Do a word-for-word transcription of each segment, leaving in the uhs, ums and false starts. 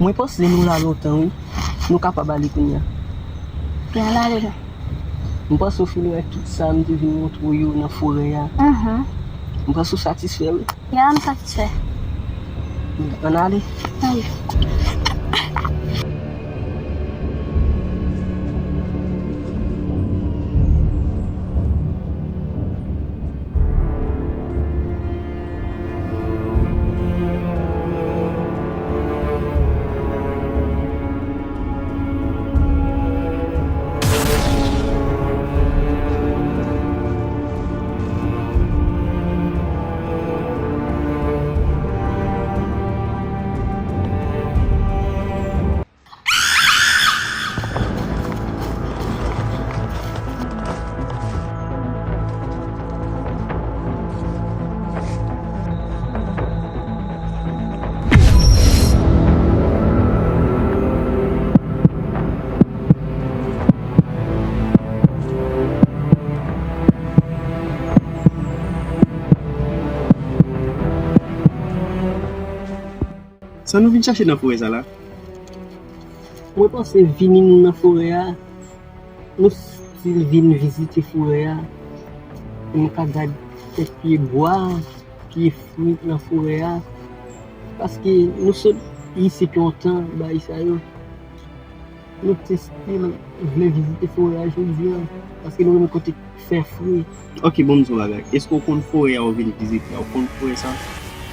Mwen panse nou la lontan, wi. Nou kapab ale kounye a. Gen, ann ale non. M panse w fin wè tout sa m te vin montre w yo nan forè a. Mhm. M panse w satisfè, wi. Ya, m satisfè. Ann ale. Ann ale. Sa nou vin chache nan forè sa la? Mwen panse vini nou nan forè a, nou stil vin vizite forè a, pou nou ka gad kèk pye bwa, pye fwi nan forè a, paske nou sot isit lontan, bay sa yo. Nou te stil vle vizite forè a jodi a, paske nou renmen kote k fè fre. Ok, bon, m di w bagay. Èske w konn forè a w vin vizite a? W konn forè sa?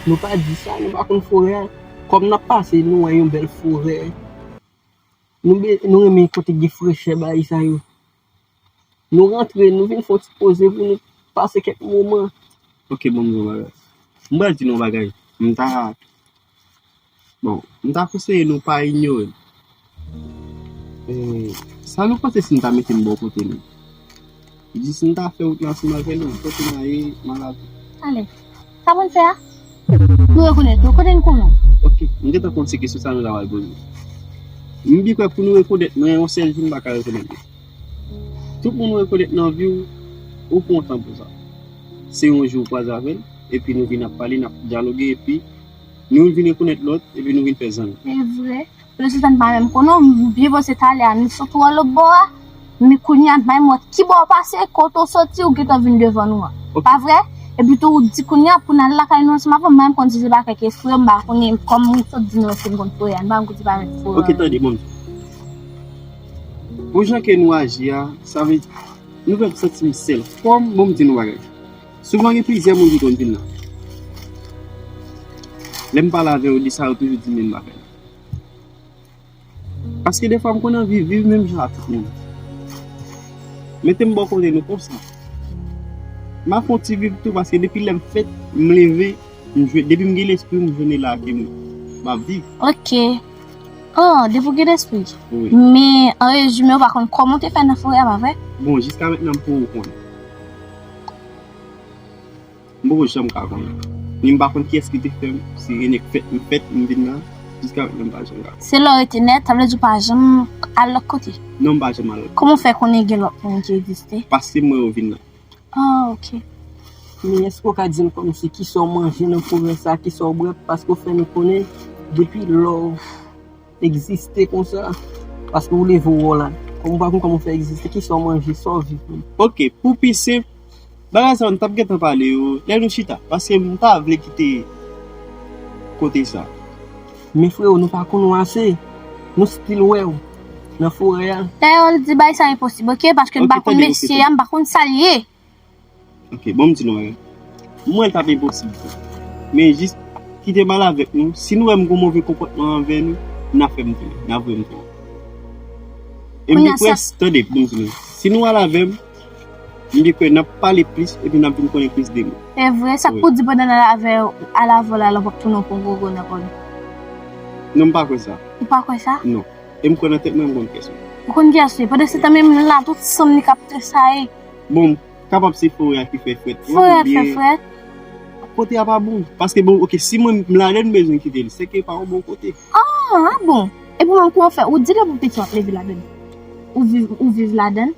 Nou pa di sa, nou pa konn forè a. Kòm n ap pase, nou wè yon bèl forè. Nou, be- nou renmen kote gen frechè, bagay sa yo. Nou rantre, nou vin fè yon ti poze pou nou pase kèk moman. Ok, bon, m di w bagay. M pral di nou yon bagay. M ta, bon, m ta konseye nou pa inyore m. E, sa nou panse si m ta mete m bò kote nou? Jis m ta fè wout la ansanm avè nou, kote n a ye, m a lave. Alèz. Sa pou n fè a? Nou rekonèt ou. Kote n konnen w? Ok, m gentan konn se kesyon sa nou ta pral poze. M byen kwè pou nou rekonèt mwen, yon sèl jou m pa ka rekonèt mwen. Tout moun ou rekonèt nan vi w, ou pran tan pou sa. Se yon jou ou kwaze avè l, epi nou vin ap pale, n ap dyaloge, epi nou vin rekonèt lòt, epi nou vin fè zanmi. Se vre. Plis ou tann pa menm konnen w, m byen panse talè a, nou sot wè lòt bò a. Men kounye a, m pa menm wè ki bò w pase, kote w soti, ou gentan vin devan nou an. Ok. Pa vre? Epi tou, ou di kounye a, pou n al lakay nou ansanm avè w, m pa menm konn si se pa kèk espre, m pa konnen, kòm ou sot di nou èske n konn forè a, m pa menm konn si pa menm forè a. Ok, tande, bon. Pou jan ke nou aji a, sa vle di, nou fè m santi m sèl. Kòm, bon, m di nou bagay. Souvan gen plizyè moun ki konn vin la. Lè m pale avè yo de sa, yo toujou di menm bagay. Paske defwa m konn anvi viv menm jan ak tout moun. Mete m bò kote nou konsa. M ap fè yon ti viv tou, paske depi lè m fèt, m leve, m jwe, depi m gen lespri, m jwenn la ke m, m ap viv. Ok. Oh, depi w gen lespri. Wi. Men, an rezime, ou pa konn kòman w te fè nan forè a, pa vre? Bon, jiska mentnan, m poko konnen. M poko janm ka konnen. Ni m pa konn kiyès ki te fè m, si e nèk fèt m fèt, m vin la, jiska mentnan m pa janm ka konnen. Se lè w rete nèt, sa vle di w pa janm al lòt kote? Non, m pa janm al lòt kote. Kòman w fè konnen gen lòt moun ki egziste? Paske m wè yo vin la. Ah, ok. Men èske w ka di m kòmsi kisa w manje nan forè sa, kisa w bwè, paske w fè nou konnen depi lè w egziste konsa, paske w leve w wè w la. Kòm w pa konn kòman w fè egziste, kisa w manje, sa w viv menm? Ok, pou pi senp, bagay sa yo, nou t ap gentan pale yo, lè nou chita, paske m pa vle kite kote sa. Men frewo, nou pa konn w ase, nou still wè w nan forè a. Dayè, w di bagay sa enposib, ok, paske m pa konn mesye a, m pa konn sa l ye. Ok, bon, m di nou bagay. Mwen, l t ap enposib tou. Men jis kite m al avèk nou. Si nou wè m gon move konpòtman anvè nou, n a fè m tounen, n a voye m tounen. E m byen kwè, tande, bon, m di nou. Si nou al avè m, m byen kwè n ap pale plis epi n ap vin konnen plis de mwen. Se vre, sa k pou di pandan n al avè, al avè w la, w p ap tounen w pran gwo grenn nan kò nou? Non, m pa kwè sa. Ou pa kwè sa? Non. E m kwè nan tèt mwen, m konn kiyès ou ye. Ou konn kiyès ou ye. Pandan se tan menm la, tout san m li k ap tresayi. Bon, kapab se forè a ki fè frèt. Forè a fè frèt. Kote a pa bon. Paske bon, ok, si mwen m ladan m bezwen kite l, se ke pa yon bon kote. Ah, ah bon. Epi menm kòman w fè? Ou di depi w piti w ap leve ladan l. Ou viv, ou viv ladan l.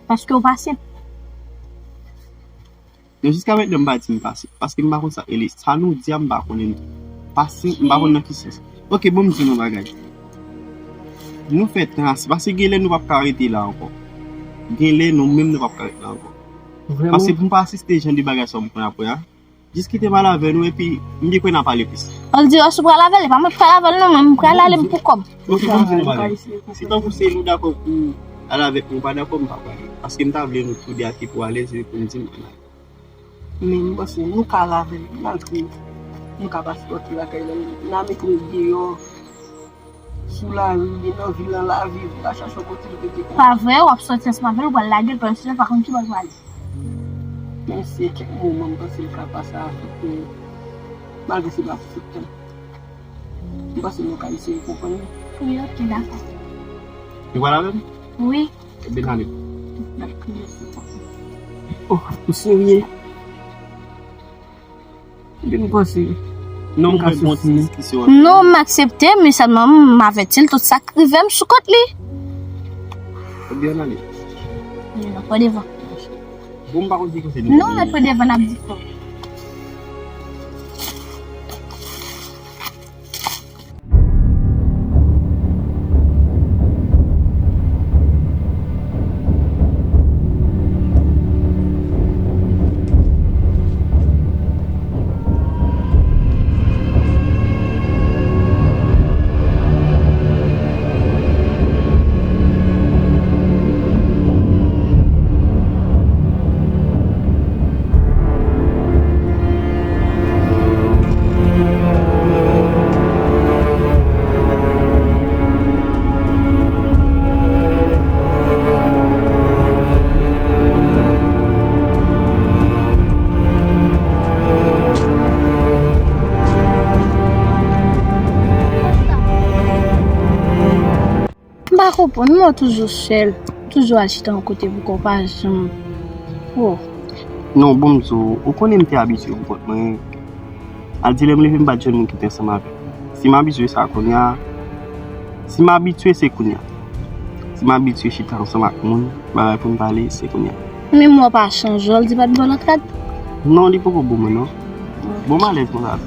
Paske w pasyan. Non, jiska mentnan m pa di m pasyan. Paske m pa konn sa k rele. Sa nou di a m pa konnen l. Pasyan, m pa konn nan ki sans. Ok, bon, m di nou yon bagay. Nou fè tan ase, paske gen lè nou p ap ka rete la ankò. Gen lè nou menm nou p ap ka rete la ankò. Vrèman? Paske pou m pa asiste jan de bagay sa w ap pran apre a, jis kite m al avè nou, epi m byen kwè n a pale plis. Ol di, ò, si w pral avè l, e pa mwen ki pral avè l non, mwen m pral ale m pou kò m. Ok, bon, m di nou bagay. Si tankou se nou dakò pou al avèk mwen, ou pa dakò, m pa prale. Paske m ta vle nou tou de a te pou alèz, epi pou m di m al avè l. Men m panse nou ka al avè l, malgre nou ka pa sipòte lakay la, n a mete l deyò, sou lari, li nan vil la, l ap viv, l ap chache yon kote l rete. Pa vre, w ap sòti ansanm avè l, ou pral lage l, pandan se tan, pa konn ki bò l prale. Men se kèk moman, m panse l ka pase avèk nou, malgre se pa pou tout tan. M panse nou ka eseye konprann li. Wi, ok, dakò. Ou pral avè m? Wi. Ebyen, n ale. Oh, ou serye? Ebyen, m panse. Non, m ka fè bon ti diskisyon. Non, m aksepte, men sèlman m avèti l tout sa k rive m sou kont li. Ebyen, n ale. Wi, non, pran devan. Bon, m pa konn ki kote nou. Non, men pran devan, n ap di fò. M pa konprann, mwen toujou sèl, toujou al chita yon kote pou kò pa janm. Oh. Non, bon, m di w, ou konnen m te abitye pou kont mwen. Al di lè m leve m pa t jwenn moun ki te ansanm avè m. Si m abitye sa kounye a, si m abitye se kounye a. Si m abitye chita ansanm ak moun, bagay pou m pale, se kounye a. Men mwen pa chanje, ol di pa t bon lòt rad. Non, li poko bon mwen non. Bon, m alèz konsa.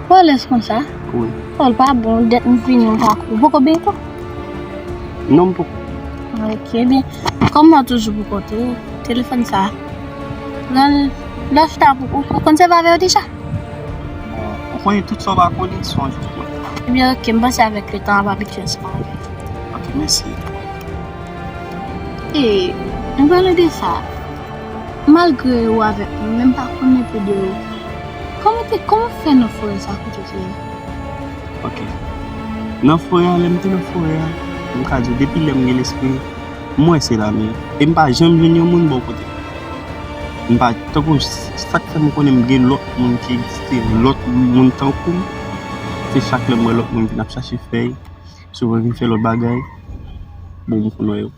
Ou alèz konsa? Wi. Ol pa bon, dèt m fini, ou pa, ou poko byen tou? Non, m poko. Ok, byen. Kòm mwen toujou pou kont ou, telefòn sa. Nan, lè w chita pou ou, ou konn sèvi avè yo deja? Bon, ou konnen tout sa w pa konnen, se yon jou pou mwen. Ebyen, ok, m panse avèk letan, w ap abitye ansanm avè l. Ok, mèsi. E, an palan de sa, malgre ou avèk mwen, men m pa konn nenpou de ou. Kòman te, kòman w fè nan forè sa kote w te ye? Ok. Nan forè a, lè m te nan forè a, m ka di w, depi lè m gen lespri, m wè se lame. E m pa janm jwenn yon moun bò kote m. M pa, tankou, sa k fè m konnen m gen lòt moun ki egziste, lòt moun tankou m. Se chak lè m wè lòt moun vin ap chache fèy, souvan vin fè lòt bagay, bon, m konn wè yo.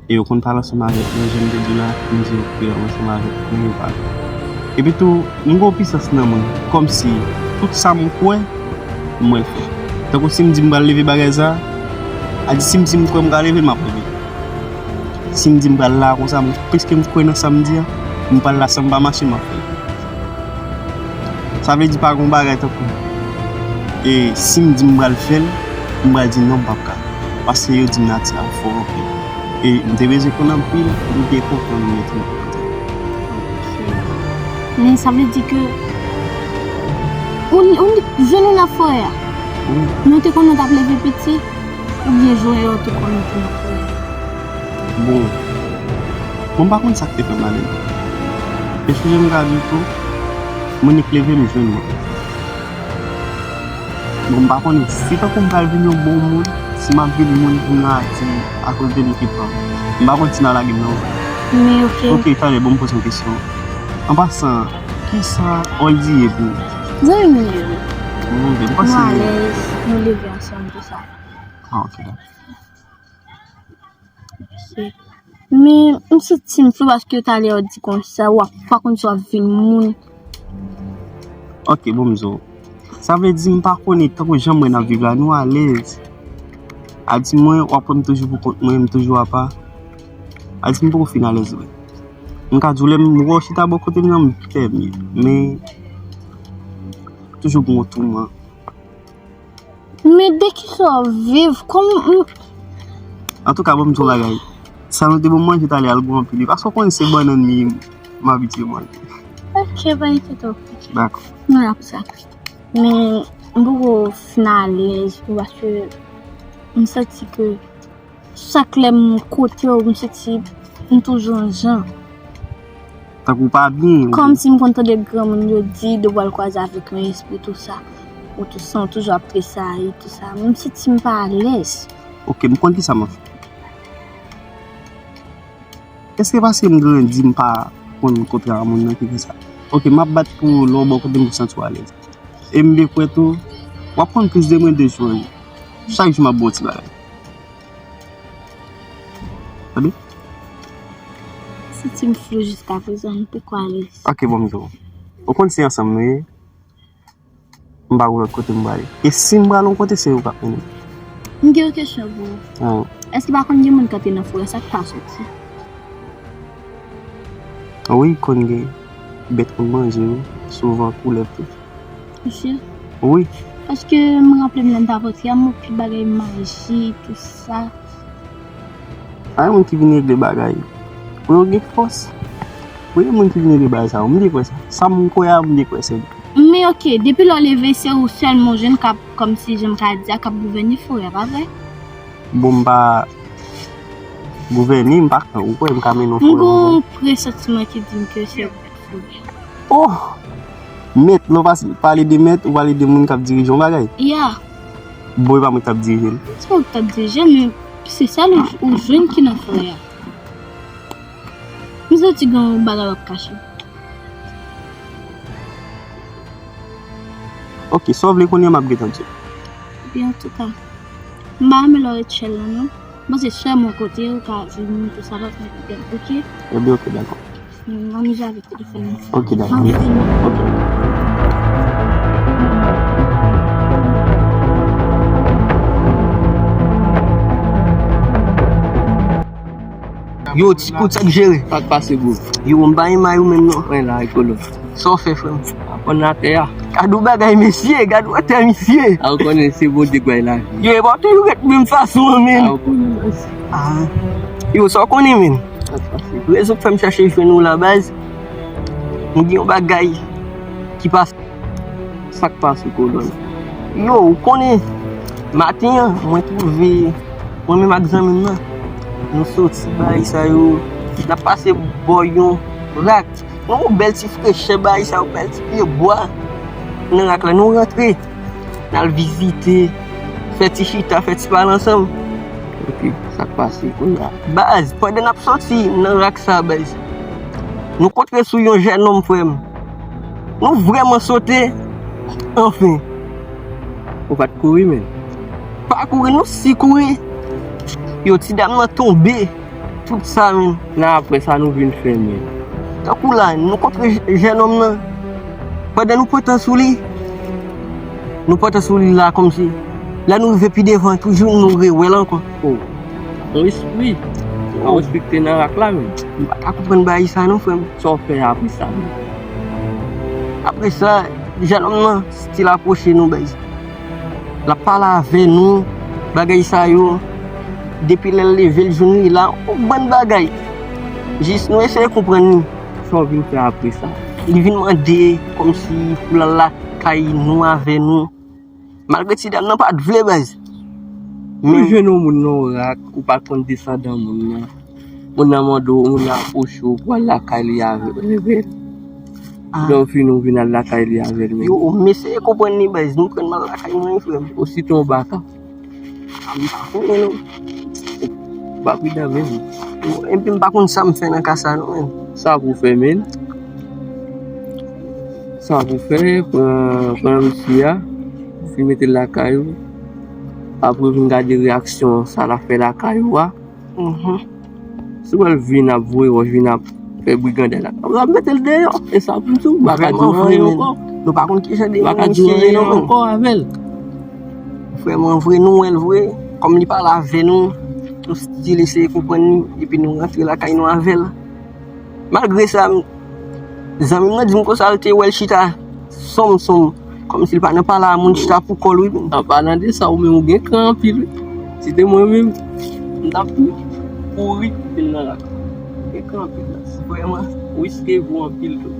E yo konn pale ansanm avèk mwen, jan m te di w la, m di yo, yo ansanm avèk mwen, yo pale. Epi tou, m gen yon pisans nan mwen, kòmsi tout sa m kwè, m wè l fèt. Tankou si m di m pral leve bagay sa, a di si m di m kwè m ka leve l, m ap leve l. Si m di m pral la konsa, m, piske m kwè nan sa m di a, m pral la san m pa mache, m ap fè l. Sa vle di pa gen yon bagay tankou, e, si m di m pral fè l, m pral di non, m p ap ka. Paske yo di m nati a fò anpil. E m te bezwen konn anpil pou m te konprann mwen tou. Men sa vle di ke ou, ou jwenn ou nan forè a? Wi. Men w te konnen w t ap leve piti? Oubyen jwè yo te konnen w te nan forè a? Bon, bon, m pa konn sa k te fè m ale. E sou jan m ka di w tou, mwen nik leve m jwenn mwen. Bon, m pa konnen si tankou m pral vin yon bon moun, si m ap vin moun pou n a di akoz de nou ki pran. M pa konn si n a lage m nan. Men ok. Ok, talè, bon, m poze yon kesyon. An pasan, kisa Oldie ye pou ou? Zanmi m li ye wi. Bon, ok, m panse nou alèz, nou leve ansanm, tou sa. Ah, ok, dakò. Men, m santi m flou paske talè w di konsa, w ap, pa konn si w ap vin moun. Ok, bon, m di w. Sa vle di m pa konnen, tankou jan mwen n ap viv la, nou alèz. A di mwen, w ap wè m toujou pou kont mwen, m toujou apa. A di m poko fin alèz vre. M ka di w lè m wè w chita bò kote m nan, m pè m ye. Men, toujou gen yon touman. Men de kisa w ap viv? Kòman m- Antouka, ban m di w yon bagay. Sa nou te ban m manje talè a, l gou anpil wi. Paske w konnen se bannann li m abitye manje. Ok, pa enkyete w. Dakò. Nou la pou sa. Men m poko fin alèz tou paske m santi ke chak lè m kote w, m santi m toujou yon jan. Tankou w pa byen. Kòmsi m konn tande granmoun yo di, depi w al kwaze avèk yon espri, tou sa, ou tou san, ou toujou ap tresayi, tou sa. M santi m pa alèz. Ok, m konn kisa m ap fè. Èske paske m grandi, m pa konn kontre a moun nan ki fè sa? Ok, m ap bat pou lè w bò kote m pou santi w alèz. E m byen kwè tou, w ap konn plis de mwen de jou an jou. Chak jou m ap ba w ti bagay. Tande? Santi m flou jiskaprezan, m poko alèz. Ok, bon, m di w. Ou konn se ansanm nou ye? M pa gon lòt kote m prale. E si m prale yon kote, se ou k ap mennen m. M gen yon kesyon pou ou. Ah. Èske pa konn gen moun k antre nan forè sa k pa soti? Wi, konn gen. Bèt konn manje yo, souvan koulèv tou. Ou si? Wi. Paske m raple m lè m t ap antre a, m wè pi bagay majik, tou sa. Pa gen moun ki vin regle bagay pou yo gen fòs. Pou gen moun ki vin regle bagay sa yo, m byen kwè sa. Sa m kwè a, m byen kwè se li. Men ok, depi lè w leve, se ou sèlman w jwenn k ap, kòmsi jan m ka di a, k ap gouvène forè a, pa vre? Bon, m pa gouvène, m pa ka, ou kwè m ka mennen yon forè? M gen yon presantiman ki di m ke se ou k fè. Oh! Mèt, lè w pase, pale de mèt, ou pale de moun k ap dirije yon bagay? Ya. Bon, e pa mwen k t ap dirije l. Se pa ou k t ap dirije l, men se sèl ou, ou jwenn ki nan forè a. M santi gen yon bagay w ap kache. Ok, sa w vle konnen an, m ap gentan di w. Ebyen, antouka, m pa renmen lè w ret chèl la, non. Bon, se sèlman kote ou ka vini, tou sa, pa fè pwoblèm, ok? Ebyen, ok, dakò. Ann amize avèk telefòn nan. Ok, dakò. Ok. Yo, ti kout, sa k jere? Sa k pase, bro? Yo, m pa renmen ou menm, non. Mwen la, Ekolo. Sa w fè, frè m? Aprann atè a. Gad yon bagay, mesye, gad wotè misye. A, ou konnen se Bondye k bay lavi. Yo, e pa toujou ret menm fason an, men. A, ou konnen, baz. A. Yo, sa w konnen, men? Sa k pase? Rezon k fè m chache jwenn ou la, baz. M gen yon bagay ki pase. Sa k pase, kolòn? Yo, ou konnen, maten an, mwen twouve, mwen menm ak zanmi m nan, nou soti bagay sa yo, n ap pase bò yon rak. Nou wè bèl ti frechè bagay sa yo, bèl ti pye bwa nan rak la. Nou rantre, n al vizite, fè ti chita, fè ti pale ansanm. Ok, sa k pase kounye a? Baz, pandan n ap soti nan rak sa, baz, nou kontre sou yon jènòm, frè m. Nou vrèman sote. Anfen. Ou pa t kouri, men? Pa kouri, nou si kouri. Yo, ti dam nan tonbe. Tout sa, men. Nan apre sa, nou vin fè, men. Tankou la, nou kontre j-, jènòm nan. Pandan nou pantan sou li, nou pantan sou li la, kòmsi. Lè nou rive pi devan, toujou nou rewè l ankò. Oh. Yon espri. Ou pa respekte nan rak la, men. M pa ka konprann bagay sa, non, frè m. Sa w fè apre sa, men? Apre sa, jènòm nan still apwoche nou, baz. L ap pale avè nou, bagay sa yo. Depi lè l leve, l jwenn li la, yon bann bagay. Jis nou eseye konprann li. Sa w vin fè apre sa? Li vin mande, kòmsi pou l al lakay nou avè nou. Malgre ti dam nan pa t vle, baz. Ou jwenn yon moun nan yon rak, ou pa t konn desandan moun nan. Moun nan mande w, moun nan apwoche w pou al lakay li avè l. Ah. Lè w fini, ou vin al lakay li avè l, men. Yo, m eseye konprann li, baz. M pran m al lakay mwen, frè m. Osito yon baka. Ah, m pa konnen, non. Ou pa pridan menm. Epi m pa konn sa m fè nan ka sa, non, men. Sa pou fè, men. Sa pou fè, pran, pran misye a, fin mete l lakay ou. Apre vin gade reyaksyon sa l ap fè lakay ou a. Mhm. Si w wè l vin ap voye wòch, vin ap fè brigandè la, w ap mete l deyò. E sa pou di w, m pa ka di w anyen ankò. Nou pa konn kijan de moun misye ye, non, men. Ankò avè l. Vrèman vre, nou wè l vre. Kòm li pale avè nou, nou still eseye konprann li, epi nou rantre lakay nou avè l. Malgre sa, m, zanmi m nan di m konsa l te wè l chita sonm sonm, Kòmsi l pa nan pale a moun chita pou kò l, wi, menm. An palan de sa, ou menm ou gen kran anpil, wi. Si te mwen menm, m t ap kouri vin nan rak. Gen kran anpil la. Vrèman. Riske vi w anpil tou.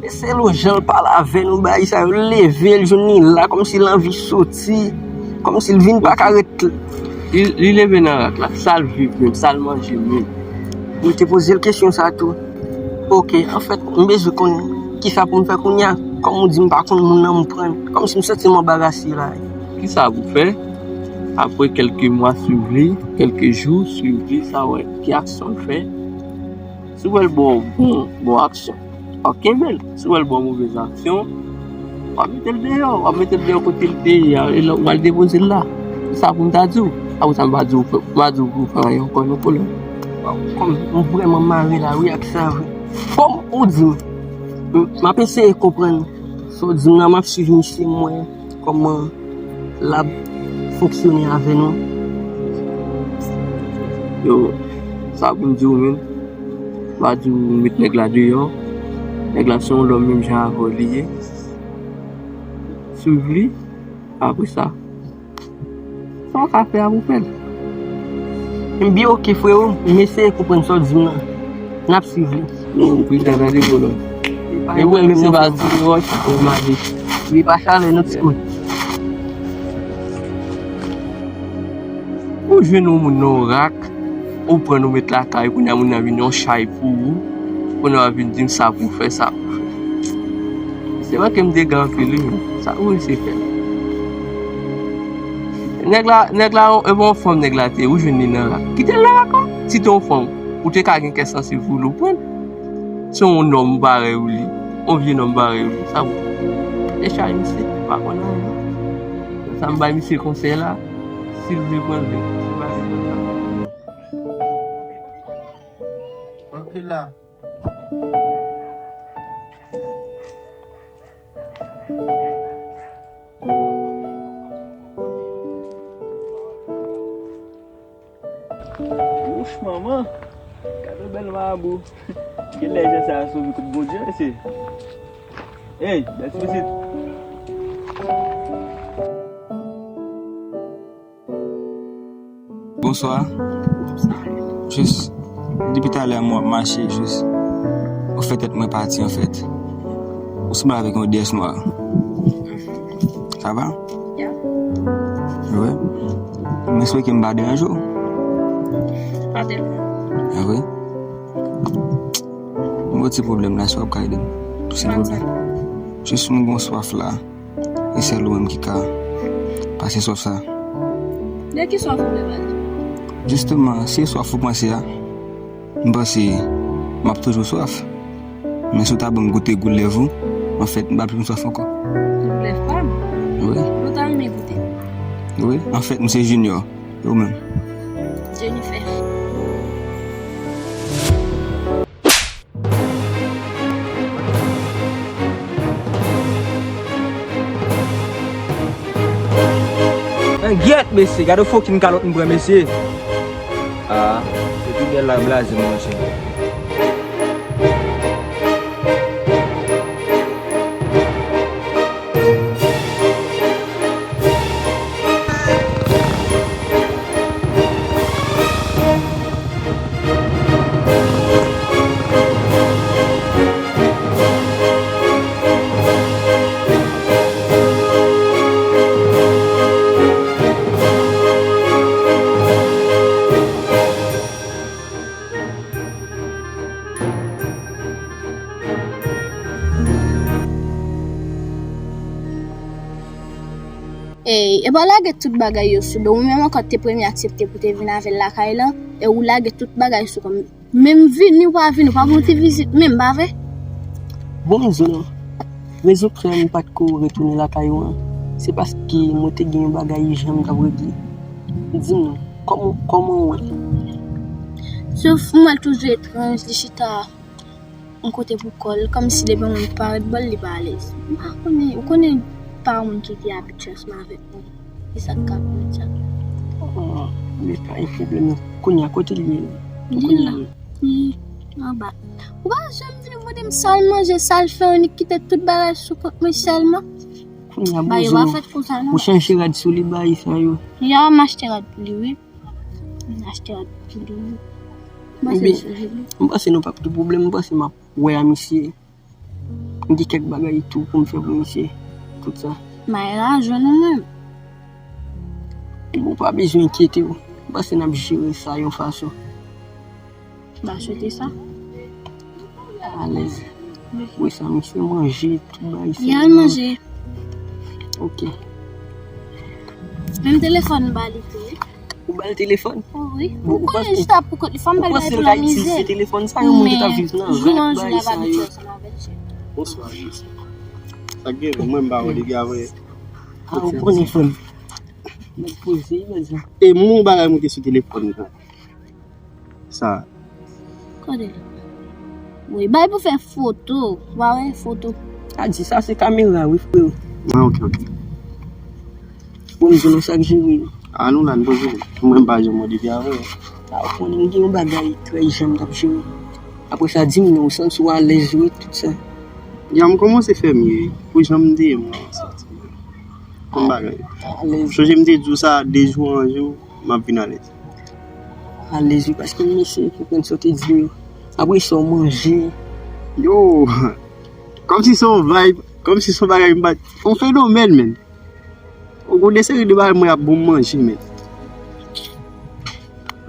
Mesye Lo, jan l pale avè nou, bagay sa yo leve l, jwenn li la, kòmsi l anvi soti, kòmsi l vin pa ka ret. Li, li leve nan rak la, sa l viv menm, sa l manje menm. Mwen te poze l kesyon sa tou. Oke, anfèt, m bezwen konn kisa pou m fè kounye a. Kòm ou di m pa konn moun nan, m pran l. Kòmsi m santi m anbarase la. Kisa pou fè? Apre kèlke mwa, swiv li, kèlke jou, swiv li, sa wè ki aksyon l fè. Si w wè l ba w bon, bon aksyon, w ap kenbe l. Si w wè l ba w movèz aksyon, w ap mete l deyò, w ap mete l deyò kote l te ye a, e w al depoze l la. Se sa pou m ta di w. Apre sa, m pa di w, m pa di w pou w fè anyen ankò, non, pwoblèm. Kòm m vrèman mare la, wi, ak sa, wi. Kòm ou di m, m ap eseye konprann sa w di m nan, m ap swiv misye, m wè kòman l ap fonksyone avè nou. Yo, sa pou m di w menm, m a di w met nèg la deyò. Nèg la se yon lòm menm jan avè w li ye. Swiv li, apre sa, sa w ka fè a pou fè l. M byen oke, frewo, m eseye konprann sa w di m nan. N ap swiv li. Yo, ou pita tande pwoblèm. E wè, misye pa di wòch, ou mande. Li pa chalè, non, timoun. Ou jwenn yon moun nan yon rak, ou pran l ou met lakay, kounye a moun nan vin yon chay pou ou, kounye a w ap vin di m sa pou w fè, sa pou w fè. Se vre ke m dega anpil, wi, men sa ou resi fè. Nèg la, nèg la, e pa yon fanm nèg la te ye, ou jwenn li nan rak. Kite l nan rak la. Si te yon fanm, ou te ka gen kè sansib pou li, ou pran l. Se yon nonm parèy ou li, yon vye nonm parèy ou li, sa pou w fè? Dechaj misye, pa konn anyen. Sa m bay misye konsèy la, si l vle pran l, vle. Si l pa vle pran l, pa pran l. Antre la. Wouch, manman! Gade yon bèl marabou! Genlè jan sa a sove kot Bondye, mesye! Ey, bèl ti pitit! Bonswa. Jis, depi talè a m wè w ap mache, jis, ou fè tèt mwen pati, anfèt. Ou sanble avèk yon déesse noire. Sa va? Ya. Wi. M espere ke m pa deranje w. Pa tèlman. A wi. M gen yon ti pwoblèm la, si w ap ka ede m. Ti pwoblèm. Jis m gen yon swaf la. E sèl ou menm ki ka pase swaf sa. De ki swaf ou vle pale? Jisteman, se swaf ou panse a. M panse m ap toujou swaf. Men si w ta ban m goute gou lèv ou, anfèt, m pa plis swaf ankò. Gou lèv pa m? Wi. Ou ta renmen goute? Wi, anfèt, m se Junior. E ou menm? Jennifer. Engyèt, mesye, gade fucking kalòt m pran, mesye. Ah, se pi bèl la blaze, monchè. Ey, epa w lage tout bagay yo sou do w. Ou menm ankò te premye aksepte pou te vin avè l lakay lan, e ou lage tout bagay sou kò m. Menm vini ou pa vini, ou pa ban yon ti vizit menm, pa vre? Bon, m di w non. Rezon k fè m pa t ko retounen lakay ou an, se paske mwen te gen yon bagay ijan m t ap regle. Di m non, kòman, kòman w wè l? Sof, m wè l toujou etranj, li chita yon kote pou kò l, kòmsi depi yon moun parèt bò l, li pa alèz. M pa konnen, ou konnen pa yon moun ki te abitye ansanm avèk moun. Ki sa k ka pèmèt sa? Oh, men pa gen pwoblèm non. Kounye a, kote l ye? Li la. Li anba. Ou pa janm vin mande m sa l manje, sa l fè, ou nik kite tout bagay sou kont mwen sèlman. Kounye a, ba yo pa fèt konsa non. Ou chanje rad sou li, bay sa yo. Ya, m achte rad pou li, wi. M achte rad pou li, wi. M panse li chanje li. M panse nou p ap gen pwoblèm, m panse m ap wè a misye. M gen kèk bagay tou pou m fè pou misye. Tout sa. May la, jwenn ou menm. Ou pa bezwen enkyete w. M panse n ap jere sa yon fason. M pa swete sa. Alèz. Wi, sa misye manje, tout bagay sa. Li al manje. Ok. Menm telefòn m ba li tou, wi. Ou ba l telefòn? Oh, wi. Ou konnen jis ap pou kont li, fò m ba l bagay pou la mizè. Ou panse l ka itilize telefòn sa, yon moun ki t ap viv nan rat, bagay sa yo. Bonswa, mesye. Sa k gen, mwen m pa wè depi avè. Ah, ou konnen fanm. Mwen poze, mwen di. E moun bagay monte sou telefòn nan. Sa. Kote? Wi, bay pou fè foto. Wa wè foto. A di sa se kamera, wi, freo. Ah, ok, ok. Bon, m di nou sa k jere. A, nou la, n poze. Mwen, m pa janm mande de avè. A, ou konnen, m gen yon bagay trè ijan m t ap jere. Apre sa, di m non, ou santi w alèz, wi, tout sa. Ya, m kòmanse fè mye, wi. Pou jan m te ye, mwen, santi. Bon bagay. Alèz. Sonje m te di w sa, de jou an jou, m ap vin alèz. Alèz, wi, paske m eseye konprann sa w te di m yo. Apre sa, w manje. Yo, kòmsi se yon vibe, kòmsi se yon bagay m pa t, yon fenomèn, menn. Ou gon de seri de bagay mwen ap bon manje, menn.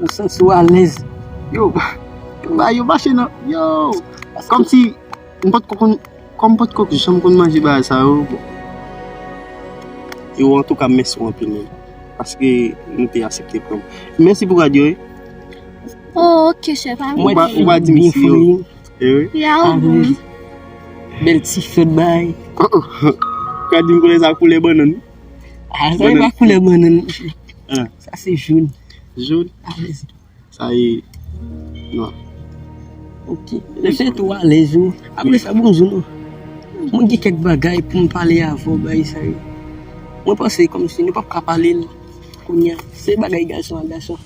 Ou santi w alèz. Yo, ba, yo mache nan, yo, kòmsi m potko konn, kòm m potko janm konn manje bagay sa yo, bon. Yo, antouka, mèsi w anpil, menn. Paske nou te aksepte pran m. Mèsi pou rad yo, wi. Oh, ok, chèf, pa gen pwoblèm. Ou pa di m si yo. E wi. Ya, ou bon. Bèl ti fèt bay. Ka di m koulè sa, koulè bannann. Ah, sa e pa koulè bannann, mesye. Sa se jòn. Jòn? Alèz. Sa e nwa. Ok. Lè fè tou alèz ou. Apre sa, bonjou non. Mwen gen kèk bagay pou m pale avè w, bagay sa yo. Mwen panse kòmsi nou p ap ka pale l kounye a. Se bagay gason a gason.